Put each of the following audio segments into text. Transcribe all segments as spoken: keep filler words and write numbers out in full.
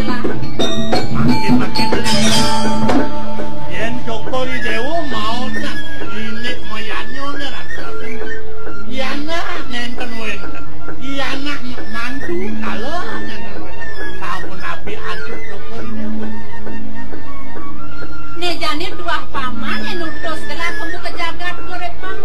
Makin-makin. Yén Cokor I Déwa mau nak indik moyannyané, Ratu. Yén nénten wénten. Yén nak mantu, kala nénten wénten. Sampun napi antuk Cokor I Déwa. Né jani tuah paman yén nutus gelah kembu ka jagat uripang.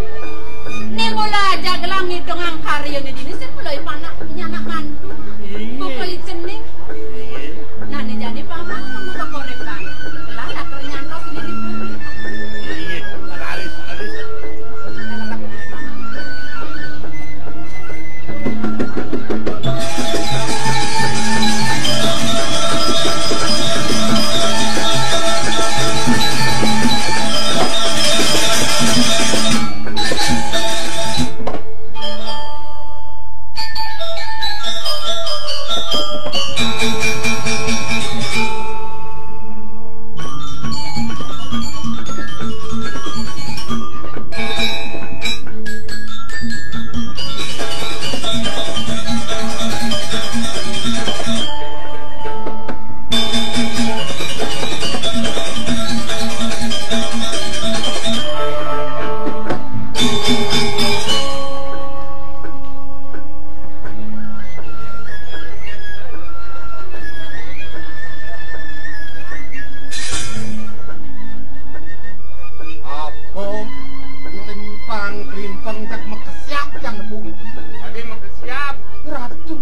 Né mula ajak gelah ngitungang karyané dini sing mula ipanak nyanak mantu. Inggih. Buka icening. Inggih. Nah, né jani paman kembu ka uripang. Gelah lakar nyantos dini pun. Inggih. Raris, raris. Apa? Klimpang-klimpang tak makesiab jang nebung. Dadi makesiab. Ratu.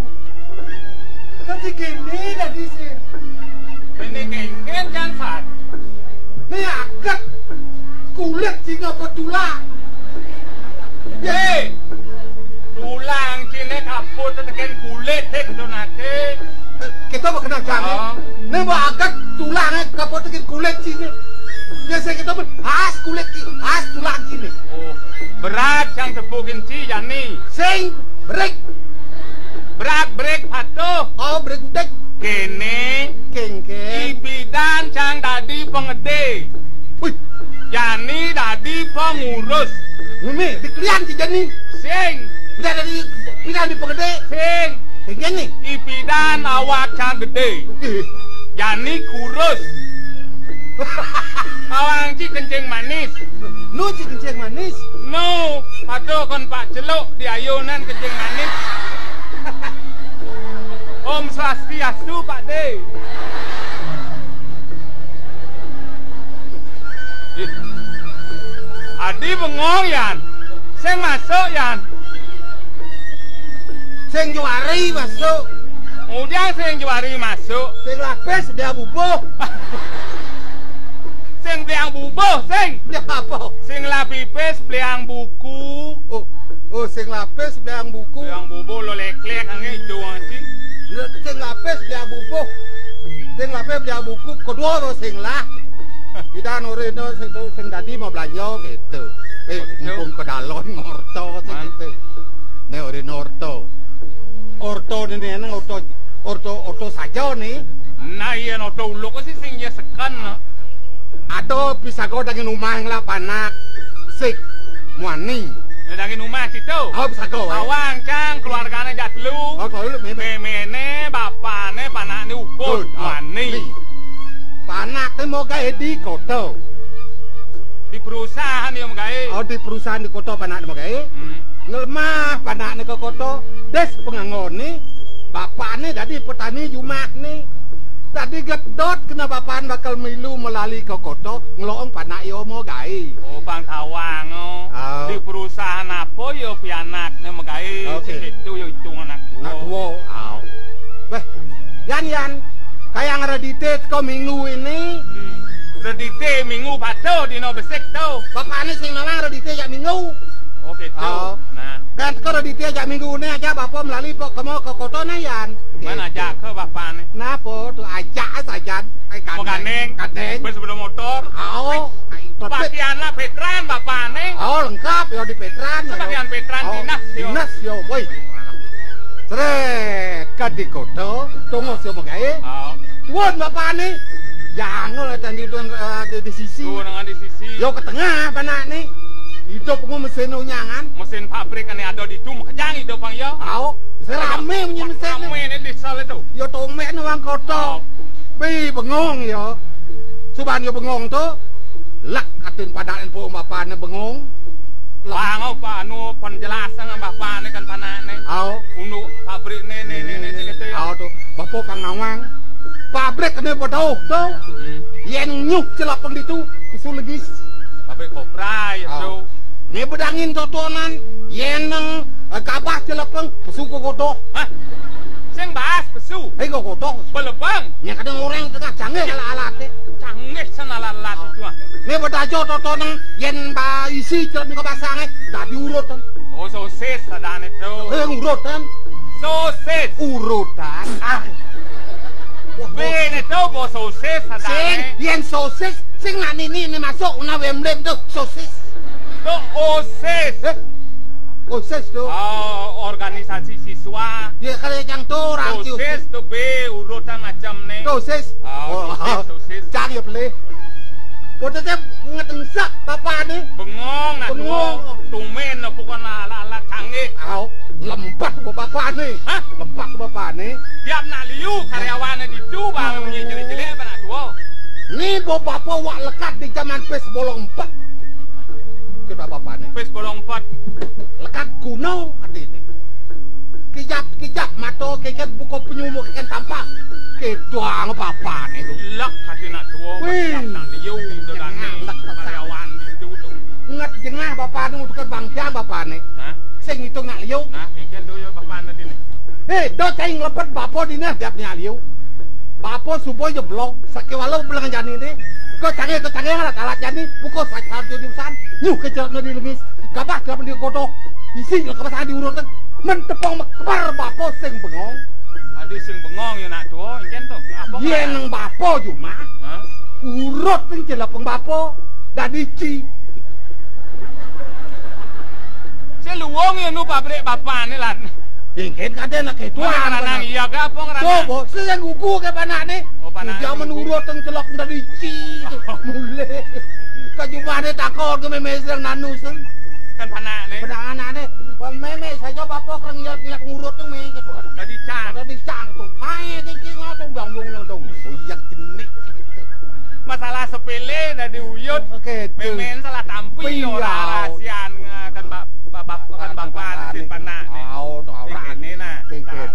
Dadi kéné dadi sing. Kéné kéngkén jang sat. Né aget. Kulit sing apa tulang? Yé. Tulang ciné kaput tekén kulit, hé, kéto naké. Kéto apa kena jam, é? Oh. Né mbok aget tulangé kaput tekén kulit ciné. Ya sing kéto apa? As kulit ki, as tulang ciné. Oh, berat jang tepukin ci jani. Sing brik. Berat brik patuh. Oh, brik udik. Kéné. Kéngkén. Ipidan jang dadi pangedé. Wih. Jani dadi pangurus. Mimi, diklian ci jani. Sing. Udah dadi, udah dadi pangedé. Sing. Sing jani. Ipidan awak jang gedé. Ih. Jani kurus. Awang ci kencing manis. Nu ci kencing manis. Nu, aduh kon Pak Celuk di ayunan kencing manis. Om Swastiastu, Pak Dé. Ih. Adi bengong, Yan. Sing masuk, Yan. Sing juari masuk. Ngudiang sing juari masuk. Sing lapis dia bubuh. Sing beliang bubuh, sing. Beliang apa? Sing lapis beliang buku. Oh, oh, sing lapis beliang buku. Beliang bubuh lo leklek angin itu anjing. Sing lapis beliang bubuh. Sing lapis beliang buku. Kedua lo sing lah. Kita nurin no sing, sing dadi mau belanja gitu. Eh, mumpung ke dalon ngorto sing gitu. Né ora orta. Orta né nang orta, orta, orta saja né. Nah, iya, orta uluk sih sing ya seken. Ada pisaga dangin umah lah panak. Sik muani. Dangin umah situ. Oh, pisaga waé. Awang cang keluargane jak telu. Oh, kalau lu mémé. Méméné, bapané, panakné ukut. Muani. Panakné mau gaé di kota. Di perusahaan ya mau gaé. Oh, di perusahaan di kota panakné mau gaé. Hmm. Ngelemah panakné ka kota, des penganggoné, bapakné dadi petani jumahné. Dadi gedot kena bapané bakal milu melali ka kota, ngeloong panak ya mau gaé. Oh, pang tawang, oh. Oh. Di perusahaan apa ya pianakné megaé, oke. Sing itu ya hitung anak tua. Anak tua. Oh. Beh, Yan, Yan, kayang redité teko minggu ini. Hmm. Redité minggu patuh dina besik to. Bapakné sing nalang redité jak minggu. Oh, gitu. Oh. Nah. Kan teko redité jak minggu né aja bapak melali pok kemo ke kota né, Yan. Mana gitu. Ajak ke bapakné? Napa tuh ajak saja. Ai, mau gandeng. Gandeng. Gandeng. Bes sepeda motor. Oh. Ai, ai, pakaian lah Petran bapakné. Oh, lengkap ya di Petran. Pakaian Petran, oh, dinas, yo. Dinas, yo, woi. Sret, ka di kota, tongos yo megaé. Oh. Tuan bapakné. Jangan lah tadi tuan, eh, di, di sisi. Tuh, nang di sisi. Yo ke tengah panakné. Idup nggo mesin unyangan. Mesin pabrik ané ada ditu makejang idup bang ya. Au, serame munyi mesin. Ramé né desa itu. Ya tomek né wong kota. Au. Bi bengong ya. Suban ya bengong to. Lek katin padakan po bapané bengong. Bang, apa anu penjelasan bapané kan panakné. Au. Unduk pabrik né né né né gitu ya. Au to. Bapa kang nawang. Pabrik né padauh to. Hmm. Yén nyuh celepeng ditu, pesu legis. Pabrik kopra ya to. Né bedangin totonan, yén nang, eh, gabah celepeng, pesu gogodoh. Hah? Sing bahas pesu. Hei gogodoh. Belebeng. Nya kadang orang tengah canggih alat-alaté. Canggih san alat-alat itu ah. Né bedajo totonan, yén ba isi celepeng ke basang, eh, dadi urut. Oh, sosis adané to. Eh, urut kan. Sosis. Urutan. Ah. Béné to bo sosis adané. Sing, yén sosis, sing nak nini né masuk, nak wemblem to, sosis. To osis. Eh? Osis to. Oh, organisasi siswa. Ya, kalau yang to orang sosis to bé, urutan macam né. Sosis. Oh, sosis, sosis. Cang ya pelih. Kota té ngetensak bapané. Bengong, nak bengong. Tumén apa kan alat-alat canggih. Au, lempet bapané. Hah? Lempet bapané. Tiap nak liu karyawané ditu, bang, munyi jelék-jelék, apa nak tua. Né bo bapa wak lekat di zaman pis bolong empet. Kita bapané. Pis bolong empet. Lekat kuno artiné. Kijap-kijap mato, keket buka penyumuk, keket tampak. Kedang bapané to. Lek katin nak tua, wih, nak liu, itu kan jengah, lek karyawan ditu to. Nget jengah bapané, tukar bangkiang bapané. Hah? Sing ngitung nak liu. Nah, keket to ya bapané diné. Eh, do cai ngelepet bapa diné, tiap nak liu. Bapa subuh ya blog, sakéwala beleng jani né. Ko canggih, ko canggih alat-alat jani, buka sacar jujusan. Nyuh kecil di lengis, gabah kecil di godok. Isi lah kebasaan diurut. Mentepong mekebar bapa sing bengong. Adi sing bengong ya nak tua, engken to. Apa yén nang bapa jumah. Hah? Urut ning celepeng bapa. Dadi ci. Seluwung ya nu pabrik bapané lan. Engken kadén nak ketua. Mana nang iya ga apa ngrana? Tuh, bo, sing gugu ke panakné. Oh, panakné. Dia gugu. Menurut teng celok dadi ci. Mulih. Ka jumahné takon ke mémé sing nanu sing. Kan panakné. Panakné. Mémé saja bapa kang ngiyat-ngiyat ngurut tuh mé gitu. Dadi cang. Dadi cang tuh. Aé cing cing tuh bangung yang tuh. Boyak jenik. Masalah sepélé dadi uyut. Oke, tuh. Mémé salah tampi. Iya. Ora rahasian, eh, kan ba-, ba-, ba-, kan bapané sing panakné. Au, to ora. Kéné nah. Kénkén.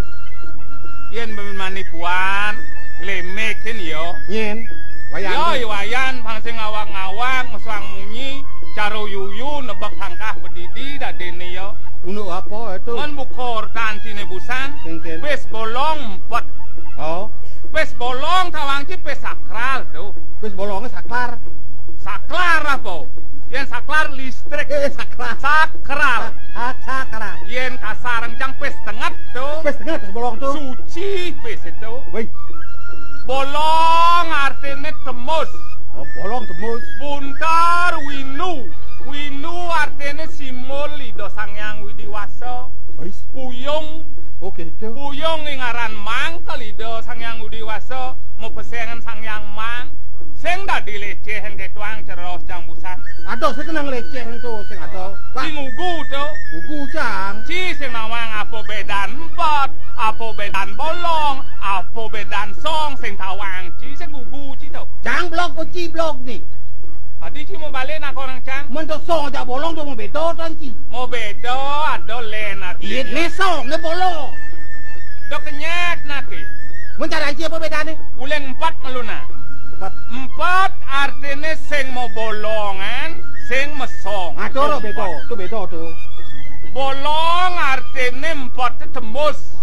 Yén mémé manipuan, lémékin ya. Nyén. Wayan. Ya, wayan, bang sing ngawag-ngawag, mesuang munyi, cara yuyu, nebak tangkah pedidi, dadiné ya. Unduk apa itu? Ngan buka ortan sini busan. Kénkén. Pis bolong empet. Oh. Pis bolong tawang ci pis sakral to. Pis bolongé saklar. Saklar apa? Yén saklar listrik. Eh, saklar. Sakral. Sa-, sakral. Yén kasar encang pis tenget to. Pis tenget, pis bolong to. Suci pis itu. Wih. Bolong artiné tembus. Oh, bolong tembus. Buntar winu. Winu artiné simbol Ida Sang Hyang Widi Wasa. Wis. Puyung. Oh, gitu. Puyung ing aran mangkel Ida Sang Hyang Widi Wasa, mapesengan Sang Hyang Mang. Sing dadi lécéh ing ketuang ceros cang busan. Aduh, sing kenang lécéh ento sing ada. Wah. Sing ugu to. Ugu cang. Ci sing nawang apa bédan empet, apa bédan bolong, apa bédan song sing tawang ci sing ugu ci to. Cang blog apa ci blog né? Adi ci mau balik nak orang cang. Mén to song ajak bolong to mau béda tan ci. Mau béda, ada lén adi. Iya, né song, né bolong. Do kenyat nati. Mén cara ci apa bédané? Uling empet meluna. Empet. Empet artiné sing mau bolongan, sing mesong. Ah, to béda, to béda to. Bolong artiné empet tembus.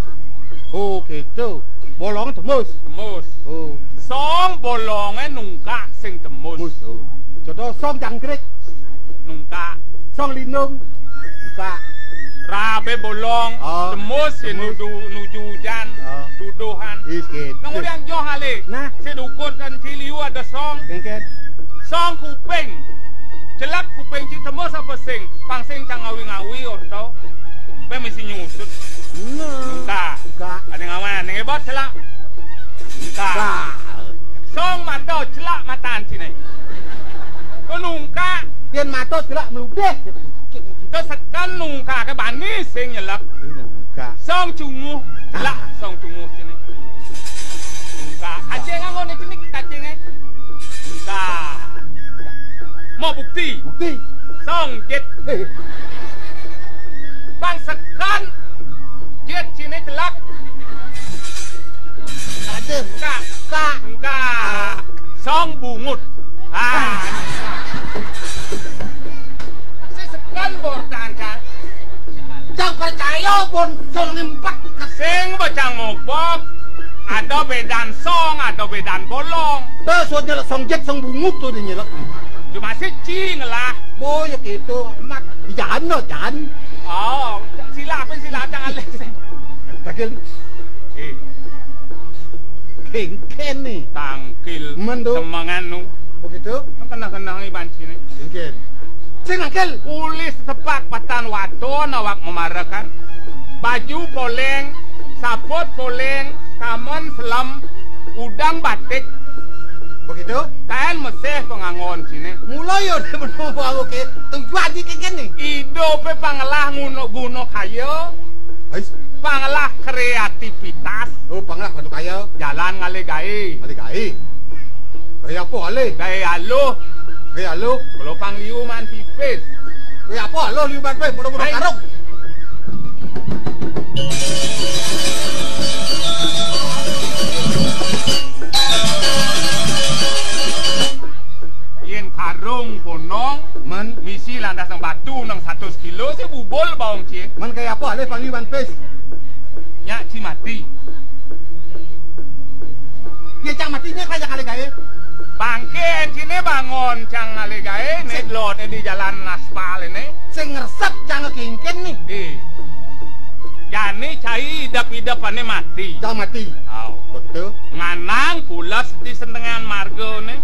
Oh, gitu. Bolong tembus. Tembus. Oh. Song bolongé nungkak sing tembus. Tembus, oh. Contoh song jangkrik. Nungkak. Song lindung. Nungkak. Rabé bolong, oh, tembus ya tembus. Nuju, nuju ujan, oh, tuduhan. Is gitu. Nang udah joh alé. Nah. Sing ukur kan ci liu ada song. Kénkén. Song kuping. Celak kuping ci tembus apa sing? Pang sing cang ngawi-ngawi orto. Bé mesti nyusut. Nah. Enggak. Enggak. Ada ngawan, ning ebot celak. Enggak. Enggak. Song mata celak matan ciné. Penungkak. Yén matos celak meludéh. Kesekan nungkake bani sing nyelek. Iya, enggak. Song cunguh, celak. Ah. Song cunguh sini. Enggak. Kacing anggone jenik kacinge. Enggak. Mau bukti? Bukti. Song jet. Eh. Bang sekan jet sini celak. Aduh. Enggak. Enggak. Enggak. Song bungut. Ah. Sesekan bortan, Cang. Cang percaya pun song limpet. Sing bocang mobok. Ada bedan song, ada bedan bolong. Tuh, suat nyelek song jet, song bungut tuh dia nyelek. Cuma siji ngelah. Boy, ya gitu. Mat, jangan no, jangan. Oh, sila apa sila, jangan les. Tangkil. Eh. Kengken nih. Tangkil. Men tuh. Semangan nu. Begitu? Kan kena-kena iban sini. Kengken. Sing tangkil. Ulis tepak patan wadon awak memarakan. Baju poleng, saput poleng, kamen selem, udang batik. Begitu? Kaen meseh pengangon sini. Mula ya udah menunggu aku ke tujuan di kengken nih. Idupe pangelah nguno-guno kaya. Ais. Pangelah kreativitas. Oh, pangelah bantu kaya. Jalan ngalih gaé. Ngalih gaé. Gaé apa alih? Gaé aluh. Gaé aluh. Kalau pang liu man pipis. Gaé apa aluh liu man pipis? Mudah-mudahan karung. Yen karung ponong, men misi landas nang batu nang satus kilo, sing bubul baong cie. Men kaya apa alih pangliu man pis? Nyak ci mati. Ya cang mati nyak kaya kali gaé. Bangke encine bangon cang kali gaé, nek lote di jalan aspal ini. Sing ngresep cang kengken nih. Eh. Jani cai idep-idepane mati. Cang mati. Au. Begitu. Nganang pules di sendengan margane.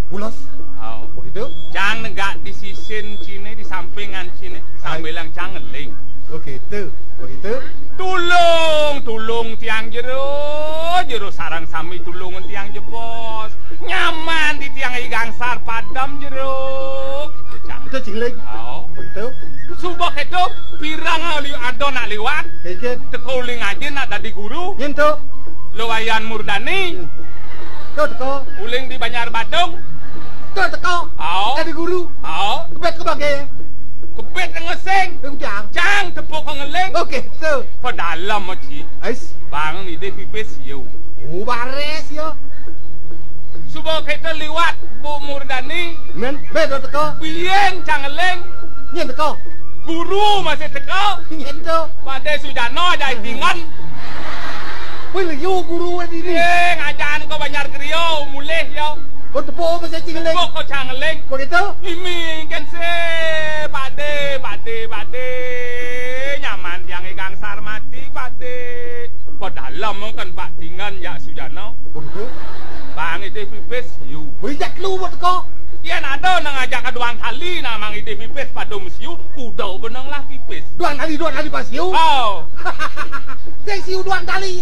Pules? Au. Begitu. Cang negak di sisin cine, di sampingan cine, sambilang cang ngeling. Begitu. Begitu. Tulung, tulung tiang jero, jero sareng sami tulungan tiang jebos. Nyaman di tiang I Gangsar padem jero. Gitu, Cang. Itu cingling. Au. Begitu. Suba keto pirang li-, ada nak liwat. Kengken. Teko uling aja nak dadi guru. Yen to. Lo Wayan Murdani. Hmm. To teko. Uling di Banjar Badung. To teko. Au. Dadi guru. Au. Kebet ke bangke. Kebet ngeseng. Cang. Cang tepuk ngeling. Oke, so. Pedalem, Ci. Ais. Bang, ide pipis, yo. Oh, bares, yo. Suba kita liwat, Bu Murdani. Men, be, to teko. Biyen cang ngeling. Nyen teko. Guru masih teko. Nyen to. Pade Sujano aja itingan. Wih, liu guru ini. Eh, ngajaan ko Banjar Griya, mulih, yo. Oh, tepuk apa saya cing ngeling? Tepuk ko cang ngeling. Begitu? Iming kan se, pade, pade, pade. Nyaman tiang I Gangsar mati, pade. Padalem kan Pak Tingan ya Sujana. Begitu? Bang ide pipis, yu. Bijak lu buat ko. Yen ada nang ajak ka duang kali nang mang ide pipis padum siu, kuda benang lah pipis. Duang kali, duang kali pas siu. Oh. Sing siu duang kali.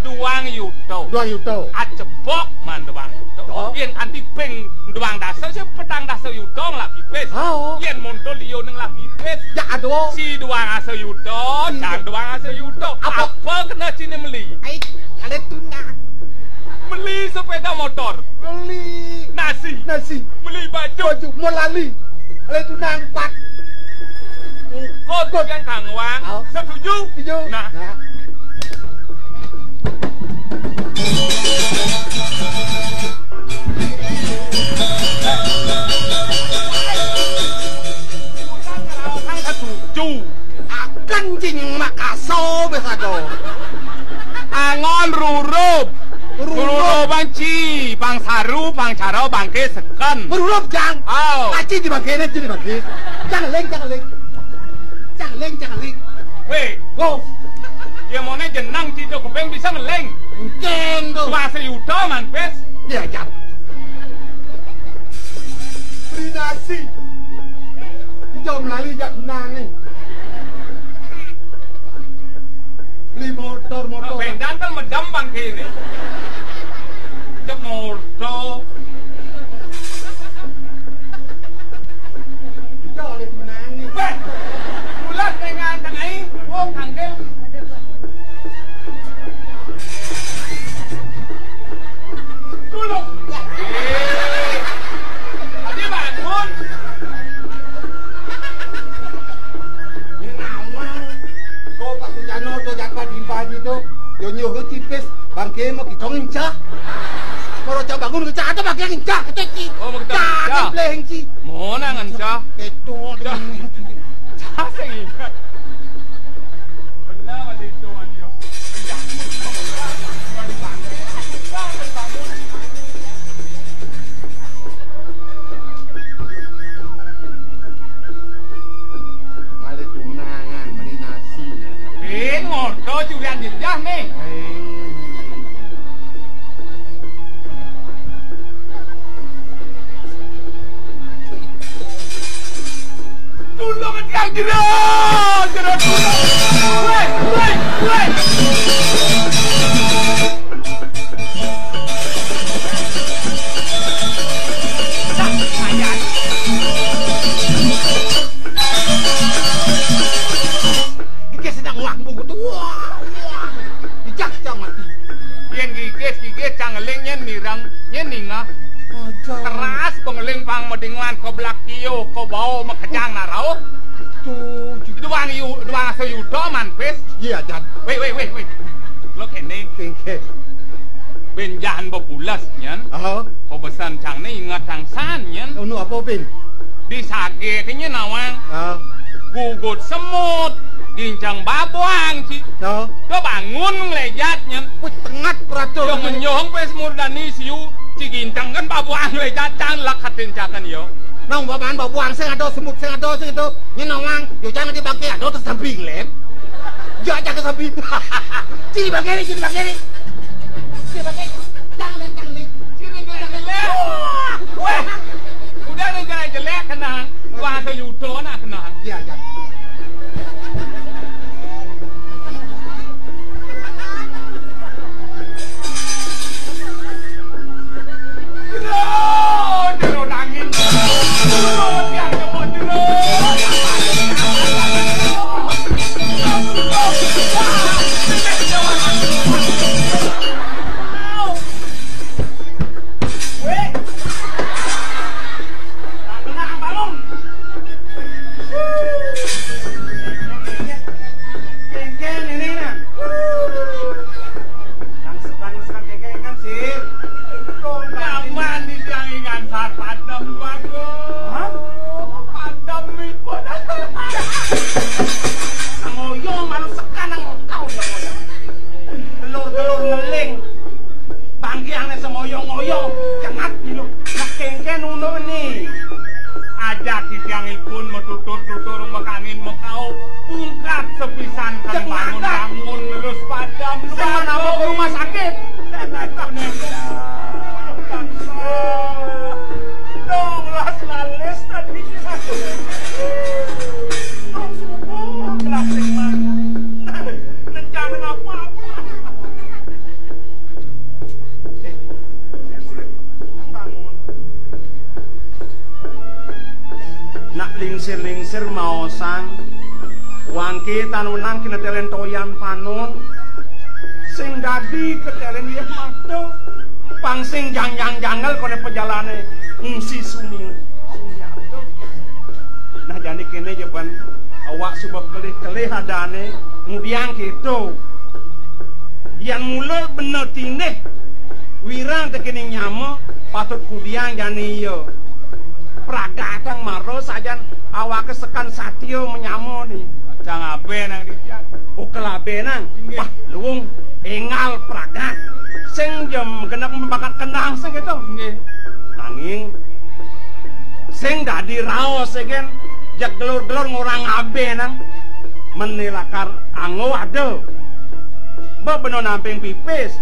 Duang yuto. Duang yuto. Acepok man duang yuto. Oh. Yen kanti ping duang dasa, si petang dasa yuto ngelah pipis. Oh. Yen monto liyo nang lah pipis. Ya, aduh. Si duang asa yuto, iya. Cang duang asa yuto. Apa? Apa kena cine meli? Ai, kalian tuna. Meli sepeda motor. Meli nasi. Nasi. Meli baju. Baju, mau lali. Kalian tuna empat. Ukut. Ukut. Yang kangwang. Au. Setuju? Setuju. Nah. Nah. Kang setuju. Akan cing makaso besado. Angon rurup. Rurup. Rurup banci, pang saru, pang cara, bangke seken. Rurup, Cang. Au. Aci di bangke, ne, di bangke. Cang leng, cang leng. Cang leng, cang leng. Weh. Wo. Ya mone jenang cito kuping bisa ngeleng. Encen to. Dua seyuta man pes. Ya, Cang. Beli nasi. Ijo melali jak gunane. Beli motor, motor. Bendan kan medam bang kene. Jak motor. Kita ngencah. Para cah bangun kecah ada bagian ngencah kecil. Oh, mau kita ngencah. Cah, ngebleh ngencah. Mau nang ngencah. Itu. Cah. Cah sing ingat. Benar masih itu, Wan, yo. Ngencah. Ngalih tunangan, meni nasi. Bin, ngoto curian jejah nih. Hei. Tulung tiang jero, jero tulung. Weh, weh, weh. Iki sedang wah bungut. Wah, wah. Dijak cang mati. Yen gigis, gigis cang ngeling nyen mireng, nyen ningeh. Aja. Keras pengeling pang medingan ko blak tio, ko bao makejang narauh. Tuh, duang yu, duang aso yudo man pis. Iya, Jan. Weh, weh, weh, weh. Lo kene. Kengke. Benjahan bebules nyen. Oh. Pebesan cang ne inget tang san nyen. Unu apa, Bin? Di sage ke nyen awang. Ah. Gugut semut, gincang babuang ci. Oh. Do bangun ngelejat nyen. Wih, tengat peratur. Yo menyong pes murdani siu, ci gincang kan babuang ngelejat cang lak katin cakan yo. Nang babaan babuang sing ada semut sing ada sing itu. Nyen awang, yo jangan dibangke ada tersamping lem. Yo jangan samping. Sini bangke ni, sini bangke ni. Sini bangke. Jangan, jangan ni. Sini bangke ni. Wah, wah. Udah ni jelek-jelek kena. Wah, seyudo nak kena. Iya, iya. Kengken ini, nah. Nang sekan, nang sekan kengken kan, Sir. Nyaman di tiang ingan saat padam, Tuanku. Hah? Padam ipun. Nang oyong, malu sekan, nang kau, nang oyong. Telur-telur ngeling. Bangkiang ne semoyong-oyong. Cengat, minum. Nak kengken, unu, ni. Ajak titiang ipun matutur-tutur makangin makau, pungkat sepisan kan. Cek bangun-bangun, ngelus padam. Sing mana apa ke rumah sakit? Dong, las lalis tadi. Dong, subuh, kelas lima. Rencana apa-apa. Eh, Sir, Sir, kan bangun. Nak lingsir-lingsir maosang, wangke tan wenang kinetelen toyan panon, sing dadi ketelen yeh mata, pang sing jangjang-janggel kone pejalane ngungsi sumi, sumi ato. Nah, jani kene jeben awak suba kelih-kelih adane, ngudiang keto. Yan mula bena tindih, wirang tekening nyama, patut kudiang jani iya. Pragatang mara sajan awake sekan satia menyama ni. Cang abe nang didian. Ukel abe nang. Inggih. Bah, luung, enggal pragat. Sing jem genep bakat kendang sing gitu. Inggih. Nanging sing dadi raos, ya, gen, jeg gelur-gelur ngurang abe nang. Meni lakar anggo ada. Bebeno namping pipis.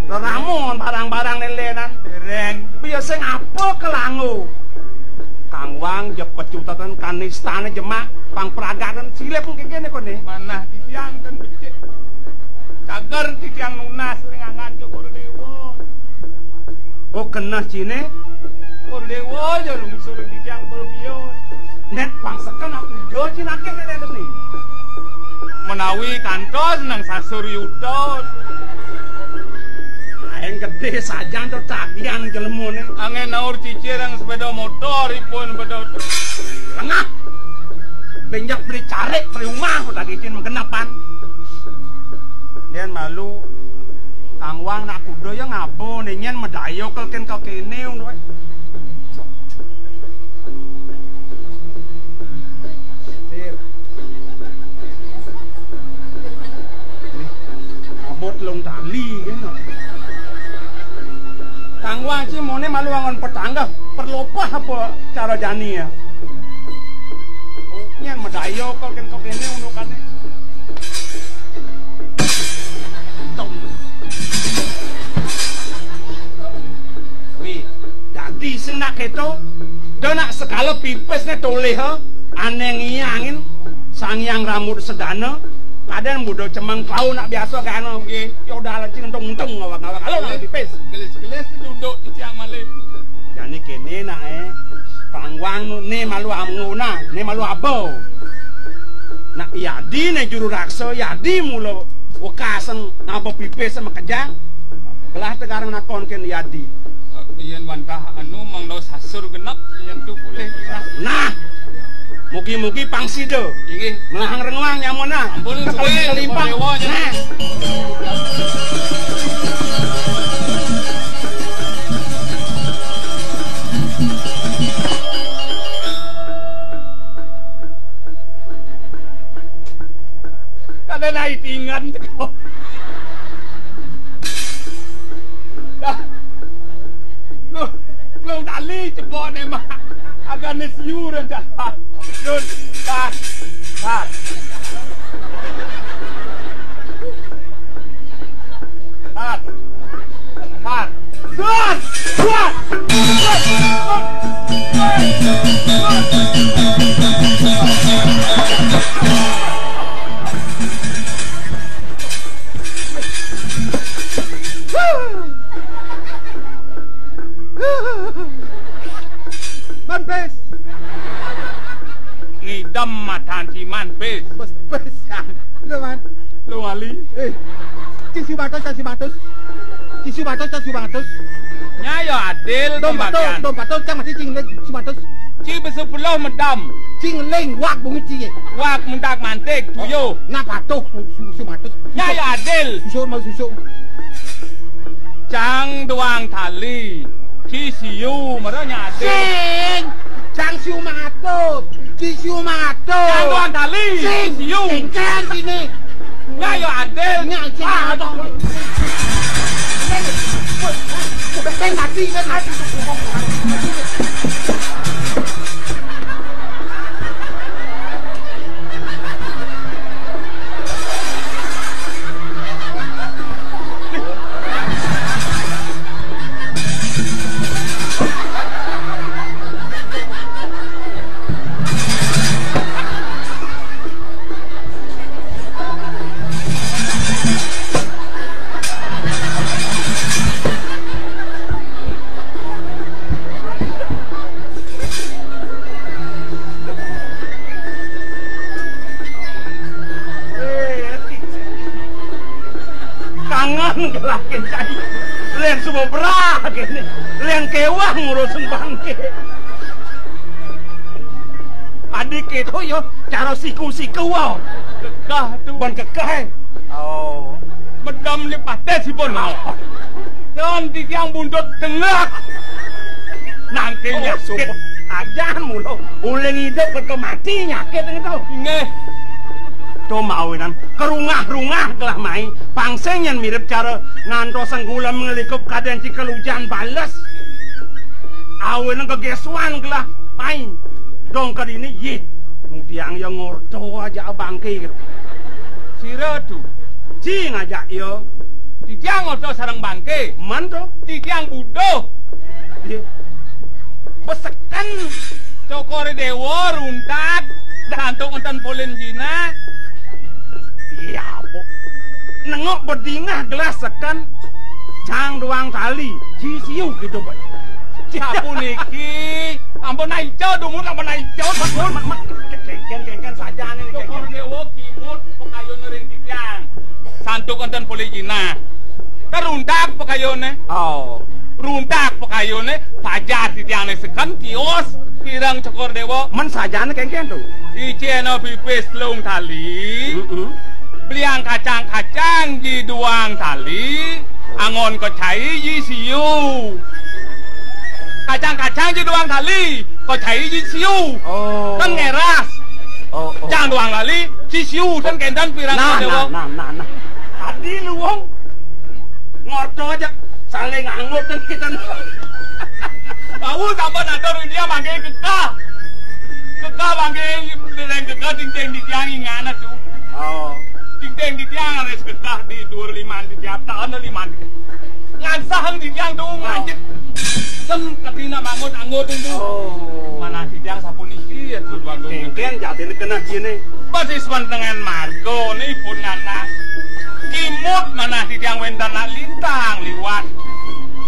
Leramon barang-barang lelenan. Dereng. Biasa ngapa kelanggo? Kang Wang jep pecutatan kanistane jemak pang peragaten silip kene kone. Manah titiang ten becik. Cager titiang nunas ring angan Cokor Dewa. Oh, keneh cine? Cokor Dewa ya lungsur titiang perbion. Net pang seken aku jo cinake lelene. Menawi kantos nang sasur yuta. Aeng gede sajan to tagihan jelemone. Angen naur cicir yang sepeda motor ipun bedo. Lengah. Benjak beli carik, beli rumah, udah gicin menggenepan. Dian malu. Anak kuda ya ngaba né nyén madaya kel kén ka kéné ngono aé. Sir. Nih, abot lung tali kéné. Kang Wang ci moné malu angon petangga, perlopah apa cara jani ya. Nyén madaya kel kén ka kéné unukané. Tong. Wi, dadi sing nak kéto, da nak sekala pipisné tolih, ha? Ané ngiyangin Sang Hyang Rambut Sedana, kadén buda cemeng klau nak biasa kayak anu, nggih. Ya udah, cing enteng-enteng ngawak-ngawak. Halo, nak pipis. Gelis-gelis duduk di tiang malih. Jani kéné, nak, eh. Pangwang nu, né malu amnguna, né malu aba. Nak yadi né juru raksa, yadi mula wekasan ngaba pipis makejang. Gelah tegarang nakon kén yadi. Yén wantah anu mangda sasur genep, yén tu boleh. Nah, mugi-mugi pang sida. Inggih. Melahang renguang nyamona. Ampun, suwé, kelimpang. Nah. Kada naik tingan teko. Dah. Lu, lu dali cepok né mah. Agak né siuran dah. Nun, tar, tar. Tar. Tar. Tar. Tar. Man pis. Ngidem matan si man pis. Pis, pis. Ya. Lho, Man. Lho, Ali. Eh. Cing siu batus, cing siu batus. Cing siu batus, cing siu batus. Nya ya adil pembagian. Dom batus, cang mati cing ling siu batus. Ci besepuluh medam. Cing ling wak bungut ci. Wak mentak mantik tuyo. Nah patuh siu, siu, siu batus. Nya ya adil. Susu mau susu. Cang duang tali. Ci siu, mara nya adil. Sing. Cang siu matus. Ci siu matus. Cang duang tali. Sing. Ci siu. Sing kan sini. Nya ya adil. Nya sing matus. Sing mati kan mati. Kangen gelakin cai. Lén suba berah kéné. Lén kéweh ngurus bangké. Adi kéto ya cara siku-siku waé. Kekeh tu. Ban kekeh. Oh. Medam ni pateh sipun. Dan titiang buntut tengah. Nangké nyakit. Ajan mula. Uling idup ké mati nyakit ngéto. Nggih. To mawinan kerungah-rungah gelah mai. Pang sing nyén mirip cara ngantos senggulem nglikup kadén cikel ujan bales. Awinan gegésuan gelah mai. Dong ka dini, yih. Ngudiang ya ngorta aja bangké. Sira tu. Ci ngajak ya. Titiang ngorta sareng bangké. Man to? Titiang buduh. Yih. Beseken. Cokor Déwa runtat. Santuk enten polin jinah. Iya, Bu. Nengok bedingah gelah seken. Cang duang tali. Ci siu gitu, Bu. Sapuniki. Ampun, aico, dumur, ampun, aico, sampun. Man, man, man, kéngkén, kéngkén saja nih, Cokor kéngkén. Déwa kimud, pakayun ring titiang. Santuk enten polin jinah. Karuntak pakayuné. Oh. Runtak pakayuné, pajar titiangé seken tios, pireng Cokor Déwa. Men sajané kéngkén to. Icéna pipis telung tali. Heeh. Beliang kacang-kacang ji duang tali. Angon kacai ji siu. Kacang-kacang ji doang tali, kacai ji siu. Oh. Kan ngeras. Oh, oh. Cang doang tali, ji siu dan kendan pirang. Nah, nah, nah, nah, nah. Adi lu, Wong. Ngorto aja saling angut dan kita. Tahu sampean atur dia mangke kekah. Kekah mangke dereng kekah dingding di tiang ingana tuh. Oh. Dingding di tiang harus kekah di dua lima di tiap tahun lima. Ngansah di tiang tuh ngancit. Sem katina mangut-angut itu. Oh. Mana di tiang sapuniki ya tujuan tuh. Dingding jadi kena gini. Pasti semen dengan margo nih pun ngana. Kimut manah titiang wénten nak lintang liwat.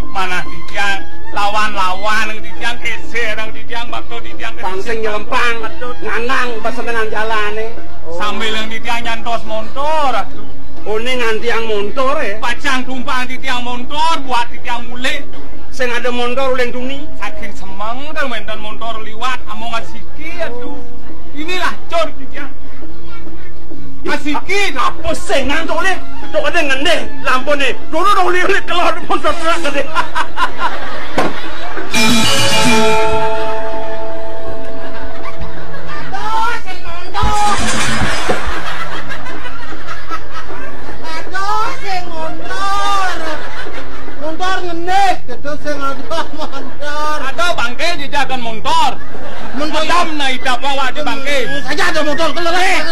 Manah titiang lawan-lawan titiang késér titiang bakto titiang késér. Pang sing nyelempang, nganang pasenengan jalané. Sambil yang titiang nyantos montor. Aduh. Oh, ini ngantiang montor ya? Pacang tumpang titiang montor buat titiang mulih. Sing ada montor uling tuni. Saking semeng kan wénten montor liwat among asiki aduh. Inilah cor titiang. Asiki apa sing ngantuk ni? Tok ada ngendih lampu ni. Dulu dong lihat kelor pun terang tadi. Aduh, sing ngantuk. Aduh, sing ngantuk. Montor ngendih, gitu sing ngantuk montor. Ada bangké dijakan montor. Montor. Adam na idap awak di bangké. Saja ada montor keler.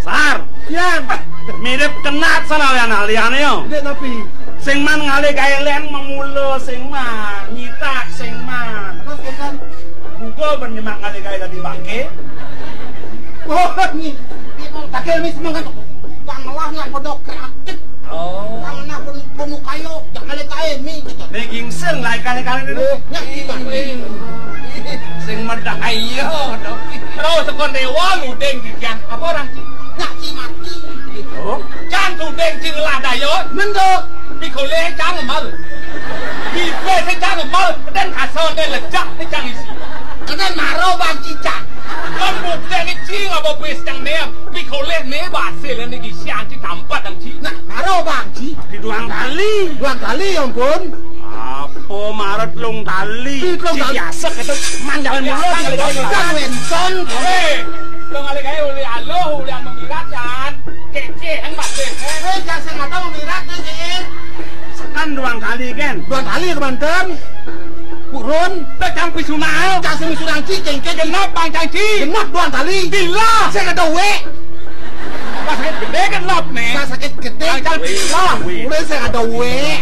Sar. Yan. Mirip kenat sana lian-lian yo. Ndek napi? Sing man ngalih gaé lén memula sing man, nyitak sing man. Terus kan? Buka ben nyemak ngalih gaé tadi bangké. Oh, ni. Takil mis mangan. Bang lah nak bodok kreatif. Oh. Bang nak pun pun kayo, jangan le kae mi gitu. Ning gingseng lah ikan-ikan ini. Eh, nyak ikan. Sing medah ayo dong. Terus tekon dewa ludeng dikian. Apa orang ci? Nyak ci mati. Oh. Can ludeng ci ngelah dayo. Mendo. Pikole can ngemal. Bibe se can ngemal. Dan kasar ne lejak ne can isi. Kena maro bang cicak. Kan bukti ne ci ngapa bis can ne. Pikole ne basil ne gisian ci tampat dan ci. Nah, maro bang ci. Di duang kali. Duang kali ya ampun. Apa maret lung tali? Di lung tali. Biasa kata manjalan mulu di kali. Kan wenton. Eh, lung kali kaya uli aluh, uli anu mirat kan. Kece kan batis. Eh, jangan saya nggak tahu mirat nih, Cik. Sekan duang kali kan. Duang kali ke Banten. Kurun. Tecang pisuna. Kasih pisuna cik, cengkeh. Genap bang cangci. Genap duang kali. Gila. Saya nggak tahu, wek. Pas sakit gedé kan lop né. Pas sakit gedé. Gagal bilang. Mulai saya ada wek.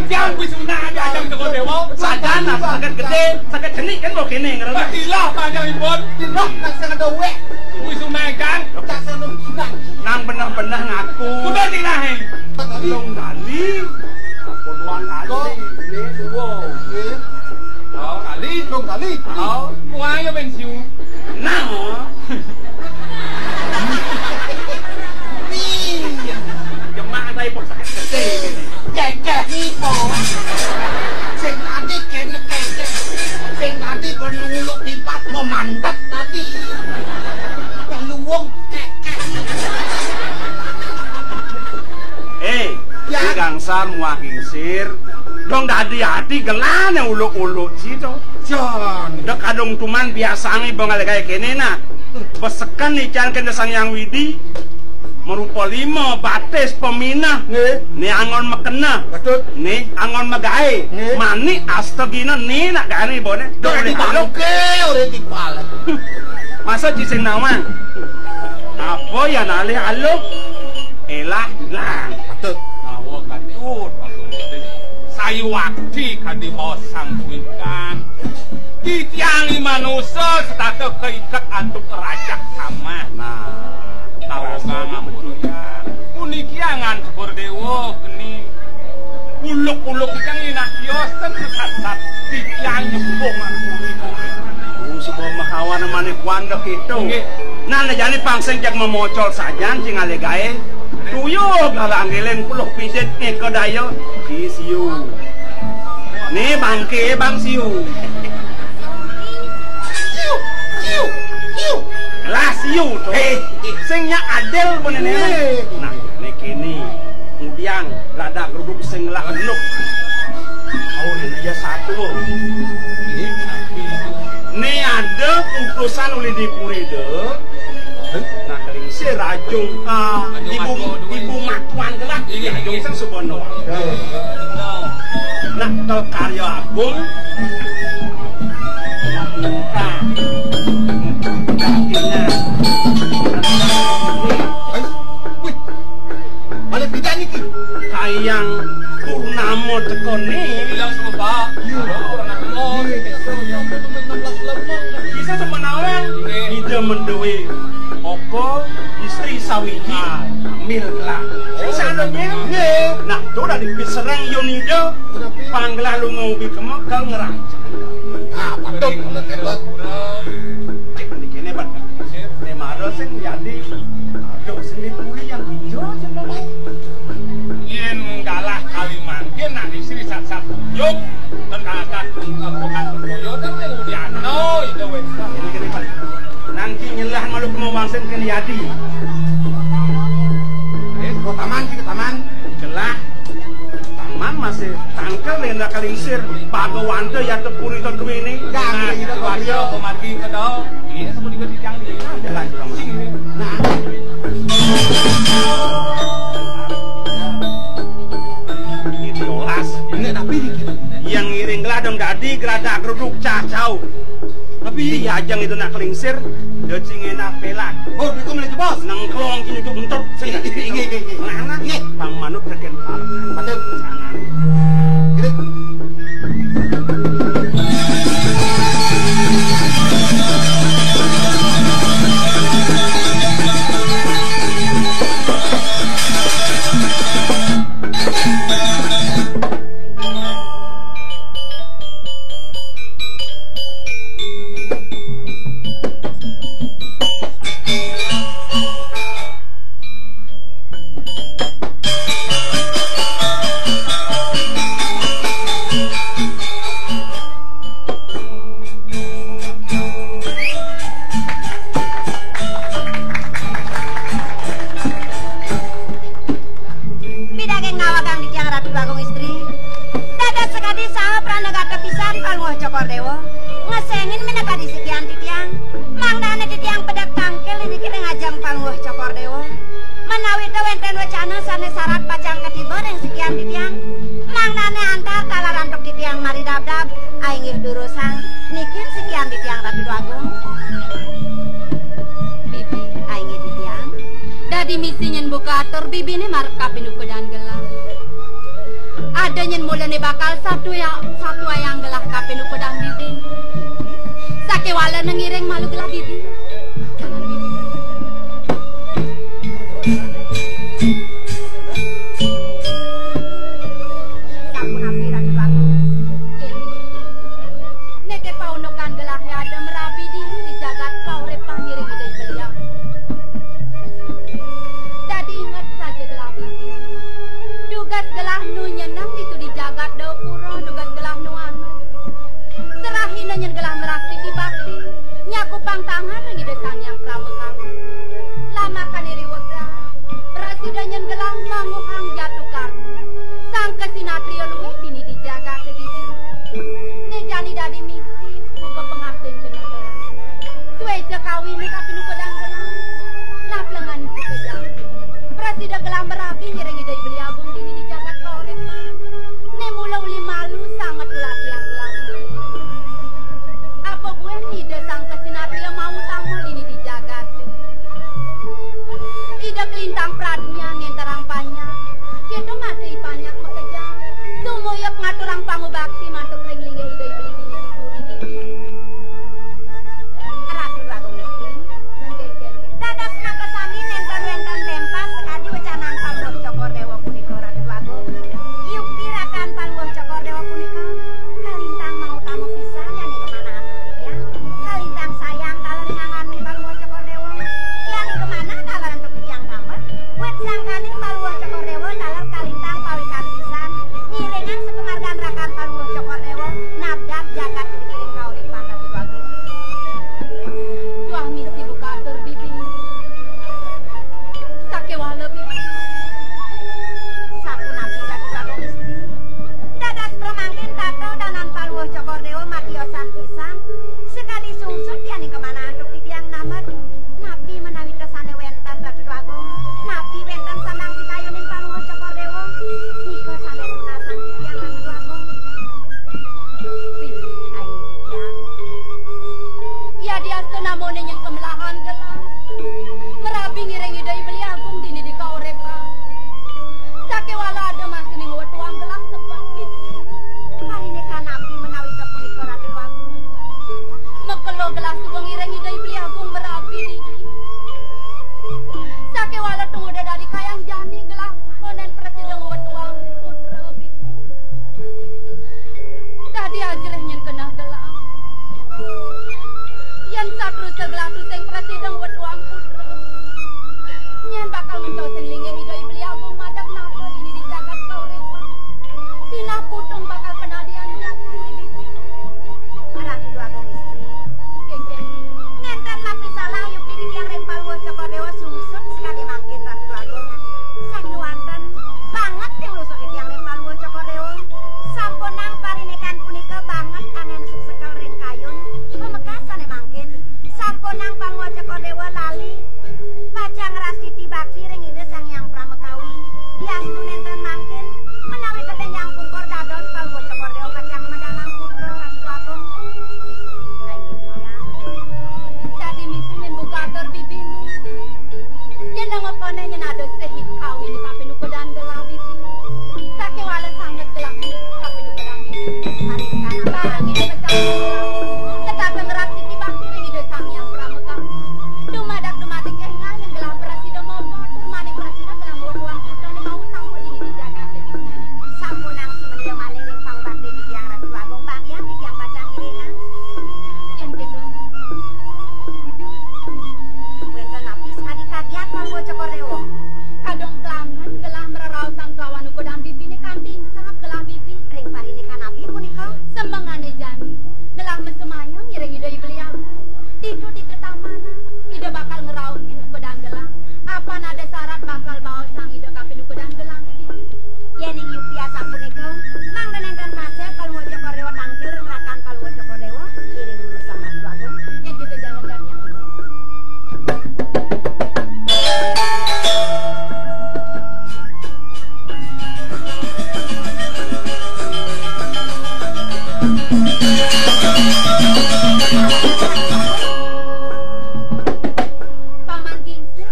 Yang bisa nak ada yang toko dewa. Sadana sakit gedé, sakit jenik kan mau kene ngerti. Ilah panjang ibon. Ilah nak saya ada wek. Wis umegang. Nang benah-benah ngaku. Udah dinahin. Lung kali. Apa dua kali? Ini dua. Dua kali. Lung kali. Oh, kuangnya pensiun. Nah. Iya. Jemak saya bos sakit gede. Ceceh ipo. Sing tadi kene keceh. Sing tadi kono nguluk tipat mau mandek tadi. Peluwung kekeh. Eh, ya. Di gangsar muah gingsir. Dong dadi ati gelane uluk-uluk situ. Jan. Dek adung tuman biasane bengal kaya kene nah. Besekan ican kene Sang Hyang Widi. Merupa lima batis peminah. Nggih. Ni angon mekena. Betul. Ni angon megae. Nggih. Manik astagina ni nak gani bone. Dok di bangke ora di pala. Masa jising nawang. Apa ya nalih aluh? Elah ilang. Betul. Awa katiut. Sayuwakti kadi maos Sang Kuikan. Titiang i manusa setata kaiket antuk rajak samah. Nah, tarogang ampun ya. Puniki angan sepur dewa geni. Uluk-uluk titiang inak kios ten kesasat. Titiang nyembung ampun. Oh, sebab mahawana manik wandek itu. Nggih. Nah, nah, jani pangsing jak memocol sajan sing ale gae. Tuyul galang ngiling puluh pisit ngeka daya. Di siu. Ni bangke bang siu. Siu, siu, siu. Lah siu to. Hei, sing nya adil menene. Nah, Ini ngudiang, rada gruduk sing ngelah enuk. Oh, ini ya satu. Ini ada putusan uli di puri de. Nah, keling si rajung, ah, ibu, ibu matuan gelah. Iya, rajung sing subono. Nah, kel karya agung. Nah, muka. Kakinya. Wih, balik bidang iki. Kayang purnama tekone. Bilang sama Pak. Iya. Orang anak mau. Iya. Bisa sama nawang. Ida menduwe apa istri sawiji. Mil lah. Sing sadonye. Iya. Nah, to dadi pisereng yun ida. Panggelah lunga ubi kema kal ngerang. Ah, patut. Cek di kene, Pak. Nek mara sing nyadi, aduh, sing dipuri yang ijo jenenge. Yen galah kali mangkin, nak istri sat-sat tunjuk, tenaga bukan toyo, kan yang udiano, itu wes. Ini kene, Pak. Nangki nyelah malu kemawang sing kene yadi. Eh, ke taman, ke taman. Gelah. Taman masih tangkel ning kalingsir. Bhagawanta ya tepuri to duwene. Nah, kita warga pemargi kedo. Ini semua juga di tiang di. Nah. Ini diolas. Ini tapi yang ngiring gelah dong dadi gerada geruduk cacau. Tapi iya ajang itu nak kelingsir, dadi ngena pelak. Oh, itu mulai jebos. Nengklong kini untuk untuk. Sing inggih, inggih, inggih. Mana? Inggih. Bang manut keken pal. Betul. Sangan. Gitu. Pidaging ngawagang di tiang Ratu Agung Istri. Dados sakadi saha pranagata pisan Palungguh Cokor Dewa. Ngesengin minakadi sikian titiang. Mangdane titiang pedek tangkil iniki ring ajeng Palungguh Cokor Dewa. Menawi ta wenten wecana sane sarat pacang katiba ring sikian titiang. Mangdane antar talar antuk titiang mari dabdab, ainggih durusang. Nikin sikian titiang Ratu Agung. Bibi, ainggih titiang. Dadi misi nyen buka atur bibine marep kapinukudan gelah. Ada nyen mulane bakal satu ya, satu ayang gelah kapinukudan bibi. Sakewala nengiring malu gelah bibi. Jangan bibi. Sampun api Ratu Ratu. Niki paunukan gelah ada merabi diri di jagat kauripan ngiring ida beliau. Dadi inget saja gelah bibi. Dugas gelah nu nyeneng ditu di jagat Dapura, dugas gelah nu anu. Serahina nyen gelah merastiti bakti, nyakupang tangan ring Ida Sang Hyang Prambakala. Lamakan iri wegah, prasida nyen gelah manguhang jatu karma. Sang kasinatria luwih dini di jagat dini. Né jani dadi misi, buka pangabdin kena gelah. Suéca kawin kapinukudan gelah. Laplengan buka jam. Prasida gelah merabi ngiring Ida Beli Agung dini di jagat kauripan. Né mula uli malu sanget tulatiang gelah. Apa buin Ida Sang Kasinatria mau tama dini di jagat. Ida kalintang pradnya nentarang panjak. Kita masih panjak makejang. Sumuyep ngaturang pangubakti mantuk ring linggih Ida Beli dini di puri. Ratu Ragung Istri, menggenggen. Dados makasami nénten wénten pémpas sakadi wecanan Palungguh Cokor Déwa punika. Paman Gingsir.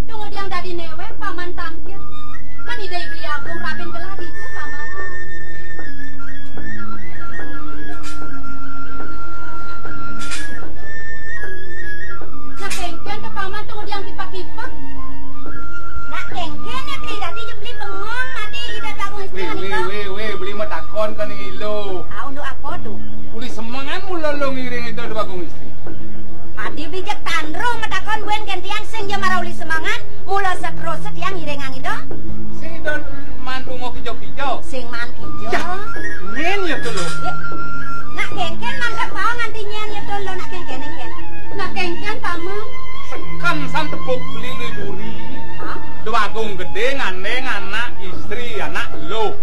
Tunggu tiang dadi néwék, Paman tangkil. Kan Ida I Beli Agung rabin gelah ditu, Paman. Nah, kénkén to, Paman, tunggu tiang kipek-kipek. Nah, kénkén ya, Beli, dadi ja Beli bengong mati Ida Dwagung Istri. Wéh, wéh, wéh, wéh, Beli matakon ka Ning Ilo. Ah, unduk apa to? Uli semengan mula lo ngiring Ida Dwagung Istri. Adi bijak tandro matakon, buin gén tiang sing ja mara uli semengan, mula saterus tiang ngiringang Ida. Sing Ida maan lunga kija-kija. Sing maan kija. Ya, nyén ya to lo. Ya. Nak kénkén mangkat bawa nganti nyén ya to lo, nak kénkén, kénkén. Nak kénkén, Paman. Seken san tepuk Beli Uli Duri. Hah? Dwagung Gedé ngandéng anak istri, anak lo.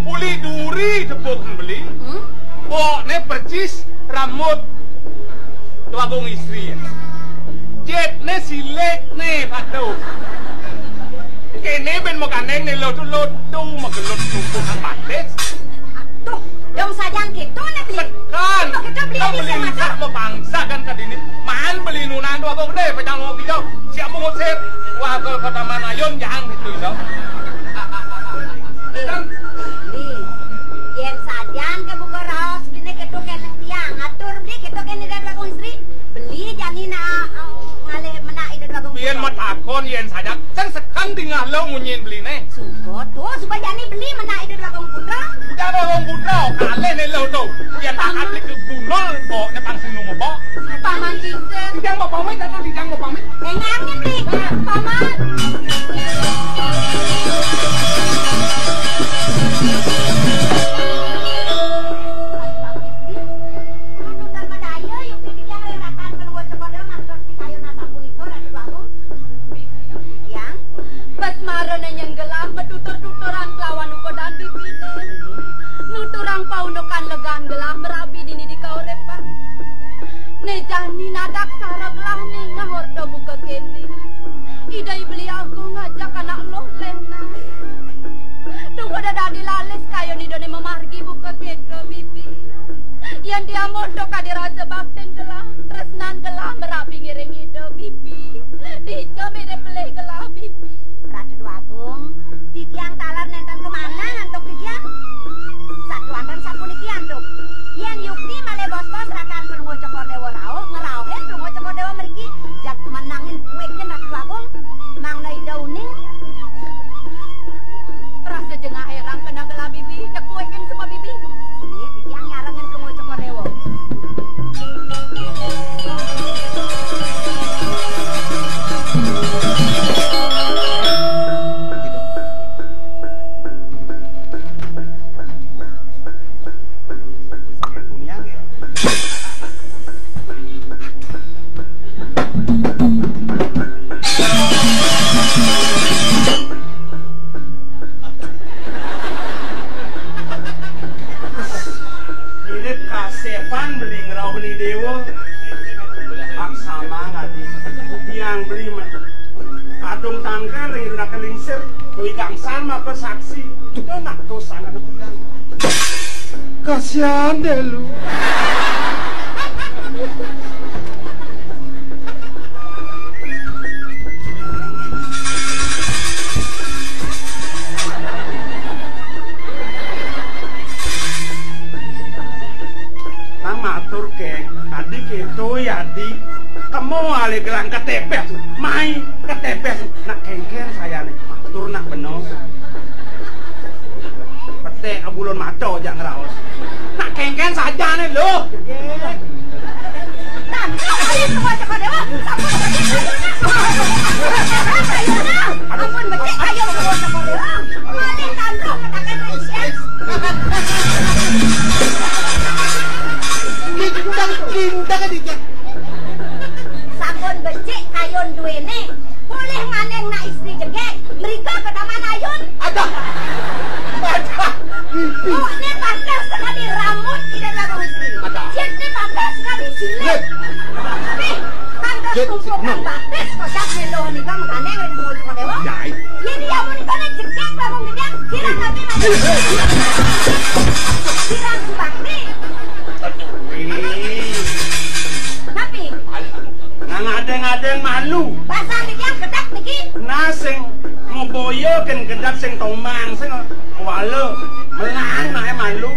Uli Duri tepuk Beli. Hmm? Bokné persis rambut Dwagung Istri. Jitné silik né, patuh. Kéné bén magandéng né lotu-lotu, magelut numpuk nang batis. Aduh, dong sajang kéto né, Beli. Seken. Kéto, Beli, Beli bisa Beli masak. Sak mapangsa kan ka dini. Maan Beli nunang Dwagung Gedé, pacang mau kijau. Siap mau ngusir. Wah, kalau kota Manayun, jangan gitu, dong. Nih, yén sajan ké buka raos, Beli né kéto kén tiang. Atur Beli kéto kén Ida Dwagung Istri. Beli jani na, eh, ngalih menak Ida Dwagung Istri. Yén matakon yén sajan, sing seken dingeh lo munyin Beli né. Suba to, suba jani Beli menak Ida Dwagung Putra. Ida Dwagung Putra, kalih né lo to. Yén taat Beli ke gundul, bokné pang sing numebok. Paman Gingsir. Titiang mau pamit, atuh, titiang mau pamit. Énggal, Beli. Paman. Anu, tan madaya, yuk, titiang rakan keluar sekolah, matur pikayun asapunika, Ratu Agung. Titiang. Bas marana nyén gelah matutur-tuturan kelawan ukodan bibiné. Nuturang paundukan legan gelah marabi dini di kauripan. Né jani nadak sara gelah ningeh orta buka kéné. Ida I Beli Agung ngajak anak luh lénan. Tunggu da dadi lalis kayun Ida né mamargi buka kéto, Bibi. Yén diamonto kadi rasa baktin gelah, tresnan gelah marabi ngiring Ida, Bibi. Dija mene pelih gelah, Bibi. Ratu Dwagung, titiang taler nénten kamanah antuk titiang. Sakéwanten sapuniki antuk. Yén yukti malih bos-bos rakan Palungguh Cokor Déwa rauh, ngrauhin Palungguh Cokor Déwa mriki, jag menangin kuékin Ratu Dwagung, mangda Ida uning. Rasa jengah hérang kena gelah Bibi, cekuékin semua Bibi. Nggih, titiang nyarengin Palungguh Cokor Déwa. Mirip kasépan beli ngrauh ni déwa. Ak samang adi. Tiang beli ma-, kadung tangkal ring raka lingsir. Tui gangsal maka saksi. Yo nak to sangan aku bilang. Kasihan deh lu. Nang matur, Keng, adi kéto ya, adi. Kemu alih gelang ketepes, mai ketepes. Nak kéngkén sayané, matur nak bena. Peték abulon mata jak ngraos. Nak kéngkén sajané, Luh. Tantu, ayo semua Cokor Déwa. Sampun becik, ayo, nak. Ayo, nak. Ampun becik, ayo semua Cokor Déwa. Malih tantu, katakan ayo, siap. Lintang, lintang, lintang. Sampun becik kayun duéné. Polih ngandéng nak istri jegég, mrika ka Taman Ayun. Adah. Adah. Mimpi. Awakné pateh sakadi rambut Ida Dwagung Istri. Adah. Jitné pateh sakadi silik. Lih. Nih, pantes tumpukan batis kocap mélo nika magandéng ring Palungguh Cokor Déwa. Yai. Yén iya punika né jegég Dwagung Gedé, kirang nabi mati. Kén gedap sing tombang sing kuala melang naé malu.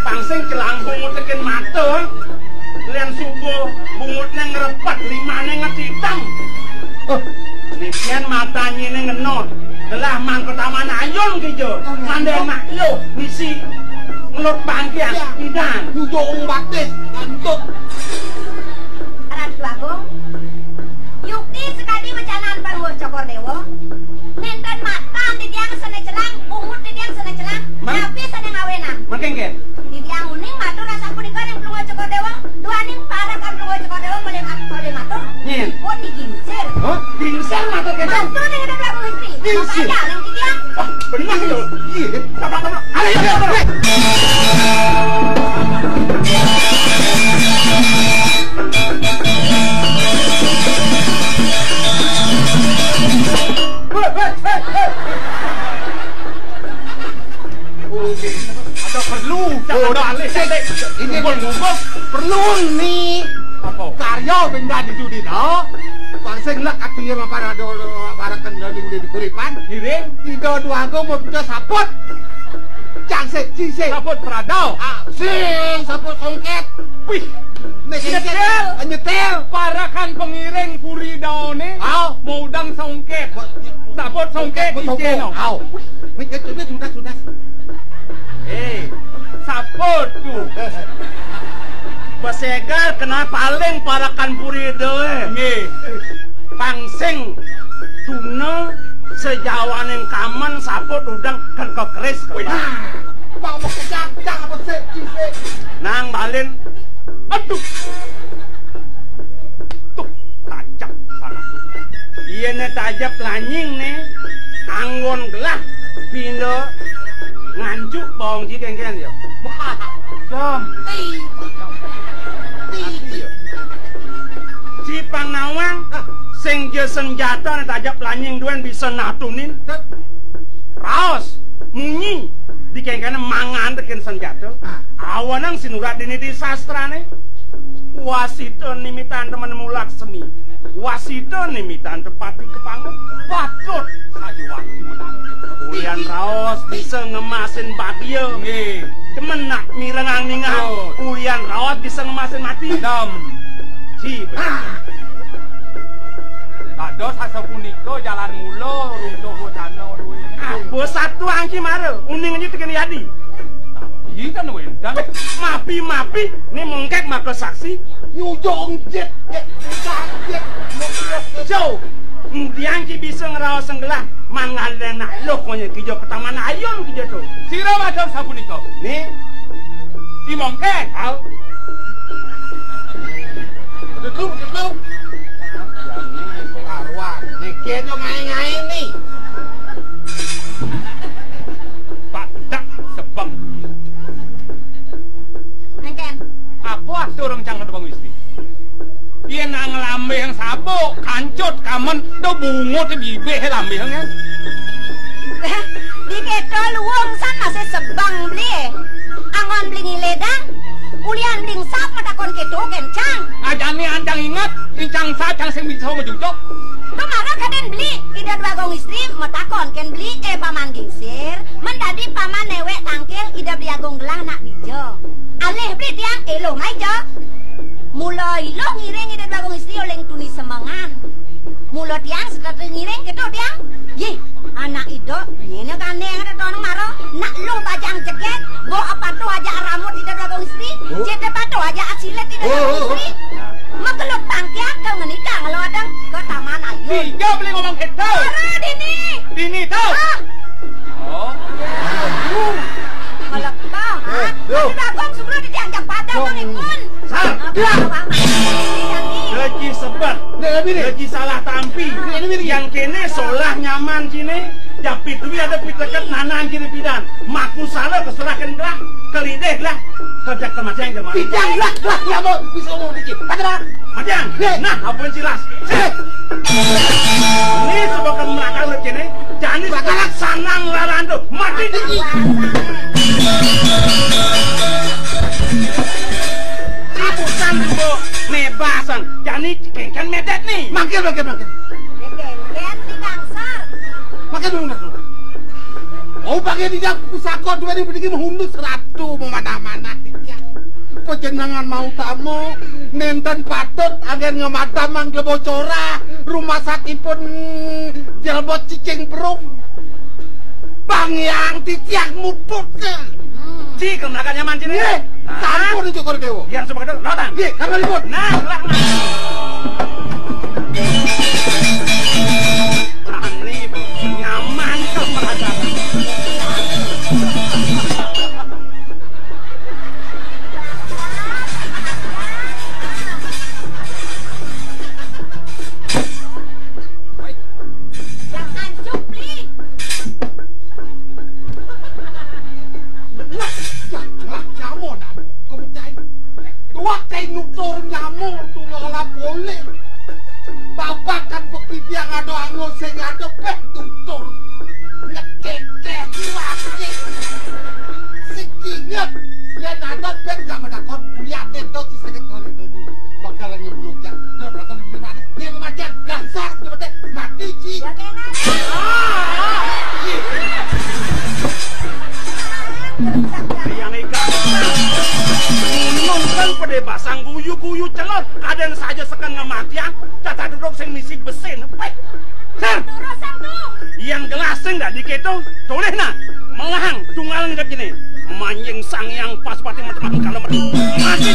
Pang sing celang bungut tekén mata. Lén subuh bungutné ngrepet, limané ngetitem. Hah? Nikian matanyiné ngenot. Gelah mangko taman ayun kija. Mandé nak yo misi ngelut bangkian pidan. Njung batis, kantut. Ratu Agung, yukti sekadi wecanan Palungguh Cokor Déwa. Nénten matan titiang sané celang, bungut titiang sané celang. Napi sané ngawénang? Mangkin, Ken. Titiang uning matur asapunika ring Palungguh Cokor Déwa, duaning parekan Palungguh Cokor Déwa malih mat-, malih matur. Nyén. Pun digingsir. Hah? Gingsir matur kéto? Matur ring Ratu Agung Istri. Gingsir. Bapak ada ring titiang. Wah, bener to. Iya. Bapak, bapak. Ayo, ayo, ayo. Hei, hei, hei, hei. Ada perlu. Oh, ada alih, sik. Ini ngumpul-ngumpul perlu nih. Apa? Karya benda di dudina. Pang sing lek ati ya mapan ada para kendali udah dikuripan. Ngiring. Ida dua go mau bisa saput. Cang sik, ci sik. Saput prada. Ah, sing saput songket. Wih. Nek nyetel. Nyetel. Parekan pengiring puri daone. Au. Mau udang songket. Saput songket. Saput songket. Ijeno. Au. Wih, wih, sudah, sudah, sudah. Eh, saput tu. Besegar kena paling parekan puri doe. Nggih. Pang sing tuna sejawaning kamen saput udang ken kekeris. Wih, nah. Bang, bang, cang, cang, apa sih, ci sih? Nang balin. Aduh. Tuh, tajep sangat tuh. Iya né tajep lanying né. Anggon gelah pinda ngancuk bawang ci kéngkén ya. Jam. Ti. Ti. Ci pang nawang sing ja senjata né tajep lanying duen bisa natunin. Raos munyi di kéngkéné mangan tekén senjata. Awanang sinurat dini di sastrané. Wasita nimitan temen mulaksemi. Wasita nimitan tepati kepangut. Patut sayuwakti menang. Ulian raos bisa ngemasin bagia. Nggih. Demen nak mirengang ningah. Betul. Ulian raos bisa ngemasin mati. Dem. Ci, bener. Dados asapunika jalan mula runtuh wacana duwé. Apa satuang ci mara? Uning aja tekén yadi. Iya kan wénten. Mapi-mapi né mongkek maka saksi. Nyujung jit, jit, jit, jit. So, ndiang ci bisa ngraos senggelah manggané nak luh konyé kija ketaman ayun kija to. Sira matur sapunika. Né. Imongke. Au. Betul, betul. Karuan. Niki aja ngaé-ngaé ni. Pak Dak sebeng. Éngkén. Apa atur rencang Bang Wisti? Yén nang lambéh sabuk, kancut, kamen, do bungut bibih lambéh, ya. Wéh, di kéto luung san masih sebeng beli. Angon beli ngiledang, ulian beli sap matakon kéto kéncang. Ajani ancang inget, incang sap cang sing bisa majujuk. Tumara kadén beli, Ida Dwagung Istri matakon kén beli, eh, Paman Gingsir, men dadi Paman néwék tangkil Ida Beli Agung gelah nak dija. Alih beli tiang, éluh mai ja. Mula iluh ngiring Ida Dwagung Istri uling tuni semengan. Mula tiang setata ngiring kéto tiang. Yih, anak Ida, nyéné gandéng ada tonong mara. Nak luh bajang jegég, bo apatuh aja aramut Ida Dwagung Istri, cété patuh aja asilet Ida Dwagung Istri. Magelut pangkiat ka ngenikang lo adang ka taman ayu. Tiga beli ngomong kéto. Ora dini. Dini to. Ah. Oh. Malakbah, ha? Eh, yo. Tapi bagong semua di tiang jam padang, Mang Ipun. Sal, apa, ya. Apa, apa? Lagi sebet. Nek, lagi nih. Lagi salah tampi. Nek, lagi nih. Yang kéné solah nyaman kéné, japit duit ada piteket nanang kéné pidan. Maku salah keserahkan gelah, kelideh gelah, kerja kematian kematian. Tidak lah, lah, ya mau bisa ngomong dikit. Kata lah. Matian. Nek. Nah, apa yang jelas? Eh. Ini coba kamu makan lagi nih. Jani sanang laran tuh. Mati. Apusan tuh, Bu. Mebasan. Jani kéngkén medet nih. Mangkir, mangkir, mangkir. Kéngkén di bangsar. Mangkir dulu, mangkir dulu. Yen tidak pusaka duweni mriki mehundus ratu memanah-manah titiang. Panjenengan mau tamu, nenten patut agen ngemadamang kebocoran rumah sakipun jelma cicing perung. Bang Hyang titiang muput ke. Ci, kemlakan nyaman cini. Nggih, sampun Cokor Dewa. Yang sebagai nonton. Nggih, kami liput. Nah, lah, nah. Ani, Bu. Nyaman tuh perasaan. Jangan cuplik. Lah, lah, nyamun, aku mecahin. Dua kain nutur nyamun, tuh, lala poleh. Babakan pekitiang ada anggo sing ada peh tutur. Ngetetek lagi. Sing inget, yen ada peh gak menakon, liatin tuh si seket hari tadi. Bakalan ngebulung ya. Nggak berapa di mana? Yang mati dasar, mati, mati, Ci. Ya, kena. Ah, iya. Yang ikan. Nonton pede basang guyu-guyu celon. Kadang saja sekan ngematian, tata duduk sing misi besin. Peh. Sir. Terus, Sir, tuh. Yang gelas sing ndak diketo, toleh nah. Melahang tunggal ndak kene. Manjing Sang Hyang Pasupati metu kalau metu. Mati.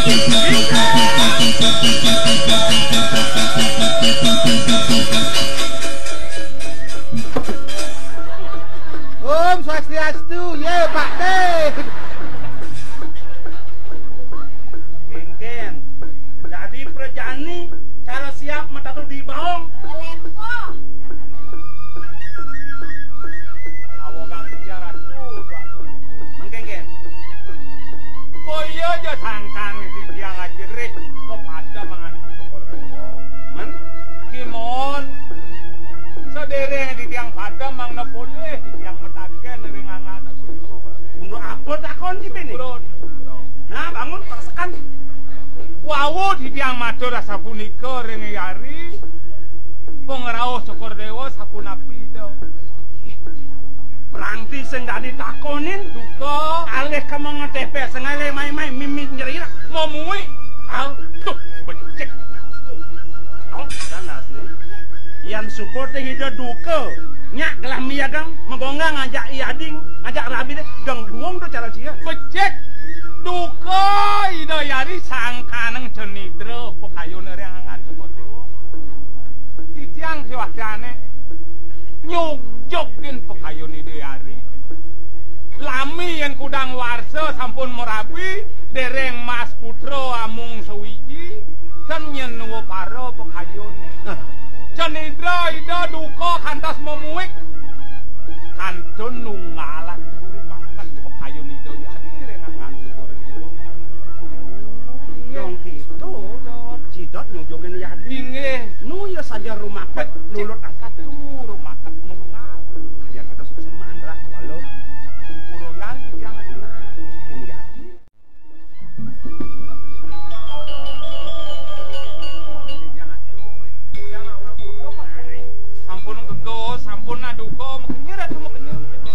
Om Swastiastu, ye Pak Teh. Kengken. Dadi prajani cara siap metatu di baong. Awogang siaran tuh, Pak. Mengkengken. Boya ja sangkan titiang ajerih kepada mangan syukur. Men? Kimon. Sedereng titiang pada mangna poleh titiang metaken ring angan. Untuk apa takon iki, Bini? Nah, bangun, paksakan. Wau titiang matur asapunika ring Yari, pangrauh Cokor Dewa sapunapi, Ida? Prangti sing dadi takonin. Duka. Alih ka mengeteh pe sing alih mai-mai mimih nyerira. Momui. Aduh, becik. Oh, sanasne. Yan suba te Ida duka. Nyak gelah miagang, megonggang ngajak i ading, ngajak rabi deh, dong duwung to cara sia. Becik. Duka Ida Yari sangkaneng cenidra pakayun ring angan Cokor Dewa. Titiang siwakyane nyugjugin pakayun Ida Yari. Lami yen kudang warsa sampun marabi, dereng mas putra amung sawiji, ten nyen nuwa para pakayun. Cenidra Ida duka kantos memuik. Kantun nunggalan guru makan pakayun Ida Yari ring angan Cokor Dewa. Dong gitu, Dot. Cidot nyujungin Yadi. Inggih. Nu ya saja rumaket, lulut asat. Aduh, rumaket nunggal. Ya kita sudah semandrak, walau. Kuroyan, yang ini Yadi. Sampun gegas, sampun aduka, makenyir atuh, makenyir, makenyir.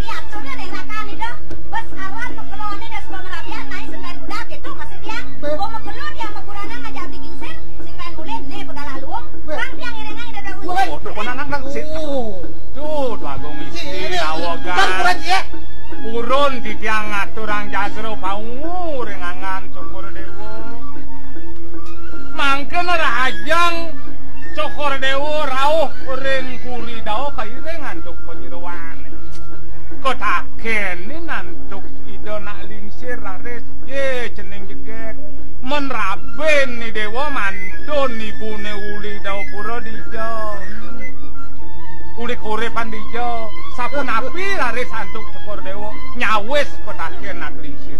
Lihat, kau ni ada yang rakan ni dah. Kore pandija, sapunapi raris antuk Cokor Dewa nyawis petaken Atlingsir.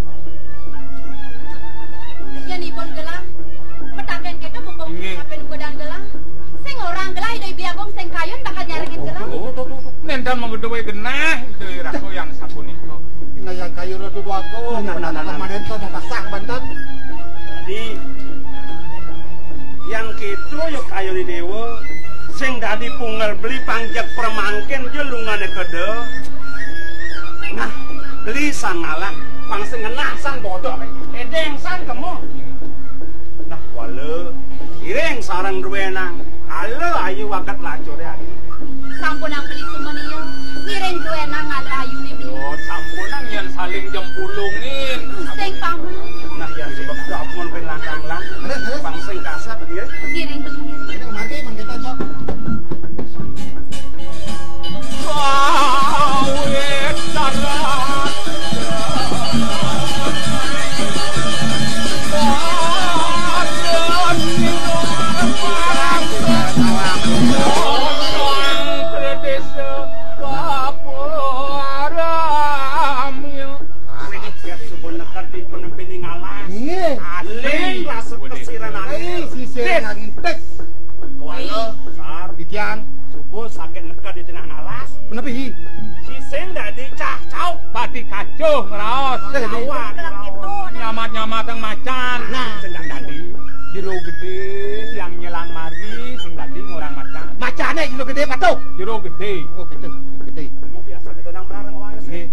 Yen ipun gelah, petaken keke buka Nggih. Sampun ugedan gelah. Sing orang gelah Ida Ibi Agung sing kayun bakal nyarengin gelah. Oh, tuh, tuh, tuh. Nenten manggeduwe genah Ida Raka yang sapunika. Nah, yang kayun Ratu Dwagung. Nah, nah, nah, nah. Kemarin tuh mau pasang banten. Jadi, yang kita ya kayun Dewa, sing dadi pungal beli pangjak permangkin ya lungane keda. Nah, beli sang ngalah, pang sing ngenah sang bodoh, edeng sang kemo. Nah, wala, iring sareng duwenang, ala ayu waget lacure adi. Sampunang beli sumenia, ngiring duwenang ala ayune beli. Yo, sampunang yen saling jempulungin. Sing pamung. Nah, yen sebab sampun ring langkang lang, pang sing kasat, ya. Ngiring beli. Ini margi mangkita, Cok. Nggih. Aling rasa kesiran angin. Sisir angin tek. Kuala, Sar. Titiang. Subuh sakit neked di tengah alas. Menapa, Hi? Sising dadi cah cauk. Pati kacuh ngraos. Awak. Nyamat-nyamat yang macan. Nah. Sing dadi. Jero gede, yang nyelang mari, sing dadi ngorang macan. Macane jero gede, patuh. Jero gede. Oh, gede. Gede. Mau biasa kita nang melarang wae. Nggih.